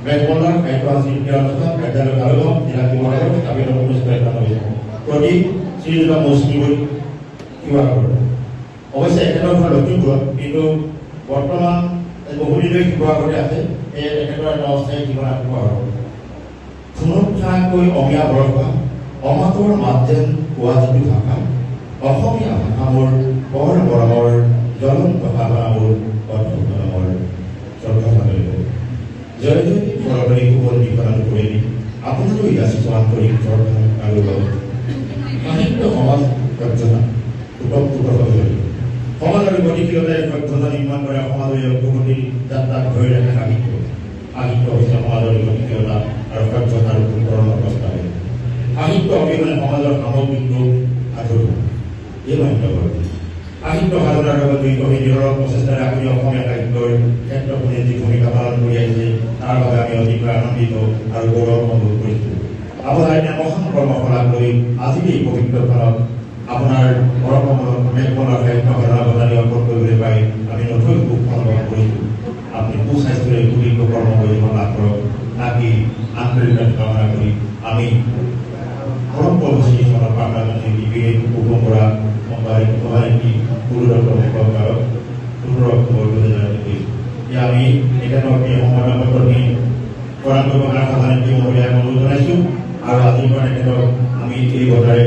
মেঘমল্লাৰ সাহিত্য সংস্কৃতি অনুষ্ঠান কাৰ্যালয় কালুগাঁও, জিলা শিৱসাগৰ, আবেদন 1991। প্ৰতি শ্ৰীযুত মৌচুমী শিৱসাগৰ। অৱশ্যে এখেতৰ ঘৰ লখিমপুৰত, কিন্তু বৰ্তমান বহুদিন ধৰি শিৱসাগৰতে আছে। সেয়ে তেখেতৰ এটা অস্থায়ী ঠিকনা শিৱসাগৰ। থুনুক থানাকৈ অমিয়া বৰষা, অমাতৰ মাত যেন কোৱা যিটো ভাষা, অসমীয়া ভাষা মোৰ বৰ মৰমৰ, জ্বলন্ত সাধনা মোৰ অদ্ভুত নামৰ শ্ৰদ্ধা জনালোঁ। জয় জয় বৰদলৈ সুগন্ধি প্ৰদান কৰিবি আপোনালৈ যাচিছো আন্তৰিক শ্ৰদ্ধা আৰু সাহিত্য সমাজ সভ্যতা ওতঃপ্ৰোতভাৱে জড়িত। সমাজ আৰু গতিশীলতাৰে সভ্যতা নিৰ্মাণ কৰে। সমাজৰ অগ্ৰগতিৰ যাত্ৰাক ধৰি ৰাখে সাহিত্য। সাহিত্য হৈছে সমাজৰ গতিশীলতা আৰু সভ্যতাৰ উত্তৰণৰ প্ৰস্তাৱে। সাহিত্য অবিহনে সমাজৰ সামগ্ৰিক ৰূপ আধৰুৱা, এই মান্যবৰ। সাহিত্য সাধনাৰ লগত জড়িত হৈ নিৰলস প্ৰচেষ্টাৰে আপুনি অসমীয়া সাহিত্যৰ ক্ষেত্ৰখনে যি ভূমিকা পালন কৰি আহিছে, তাৰ বাবে আমি অতিকৈ আনন্দিত আৰু গৌৰৱ অনুভৱ কৰিছোঁ। আপোনাৰ এনে মহান কৰ্মশালাক লৈ আজিৰ এই পবিত্ৰখনত আপোনাৰ পৰকমলত মেঘমলৰ সাহিত্য সাধনা বঁটানি অৰ্পণ কৰিবলৈ পাই আমি নথৈ সুখ অনুভৱ কৰিছোঁ। আপুনি সুস্বাস্থ্যৰে সুদীৰ্ঘ কৰ্ম জীৱন লাভ কৰক, তাকে আন্তৰিকতাৰে কামনা কৰি আমি পৰম প্ৰভু শ্ৰীচৰণত প্ৰাৰ্থনা জনাইছোঁ। বীৰেণ কুসুম বৰা, সভানেত্ৰী, গুৰু দত্ত মুখ্যকাৰক, 15 অক্টোবৰ 2021। এতিয়া আমি তেখেতক এই সম্বৰ্ধনা পত্ৰখিনি প্ৰদান কৰিবৰ কাৰণে সভানেত্ৰী মহোদয়াক অনুৰোধ জনাইছোঁ আৰু আজিৰ পৰা তেখেতক আমি এই বঁটাৰে